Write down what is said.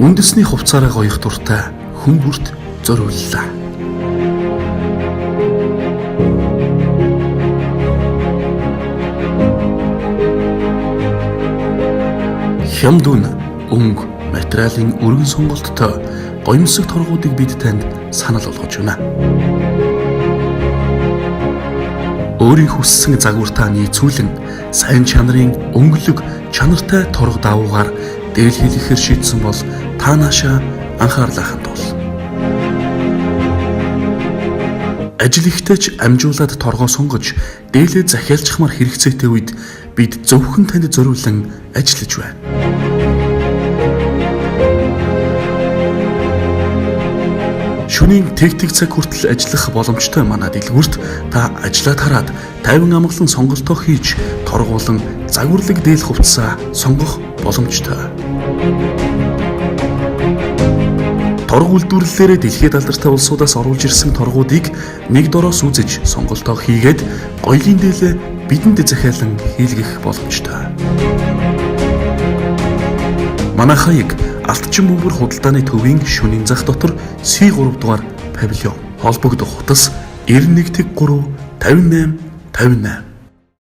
Үндэсний хувцаараа гоёх дуртай хүн бүрт зориуллаа. Хямд үн, өнгө, материалын өргөн сонголттой гоёмсог торгуудыг бид танд санал болгож байна. Өөрийн хүссэн загвартаа нийцүүлэн сайн чанарын өнгөлөг чанартай торго даавуугаар дээл хийлгэхээр шийдсэн бол та наашаа анхаарлаа хандуул. Ажил ихтэй ч амжуулаад торгоо сонгож дээлээ захиалчихмаар хэрэгцээтэй үед бид зөвхөн танд зориулан ажиллаж байна. Шөнийн тэг цаг хүртэл ажиллах боломжтой манай дэлгүүрт та ажлаа тараад тайван амгалан сонголтоо хийж торгуулан загварлаг дээл хувцсаа сонгох боломжтой. Торг үйлдвэрлэлээрээ дэлхийд алдартай улсуудаас оруулж ирсэн торгуудыг нэг дороос үзэж сонголтоо хийгээд гоёлын дээлээ бидэнд захиалан хийлгэх боломжтой. Манай хаяг Алтчин бөмбөр худалдааны төвийн шөнийн зах дотор C3 дугаар павильон. Холбогдох утас 91 3 58 58.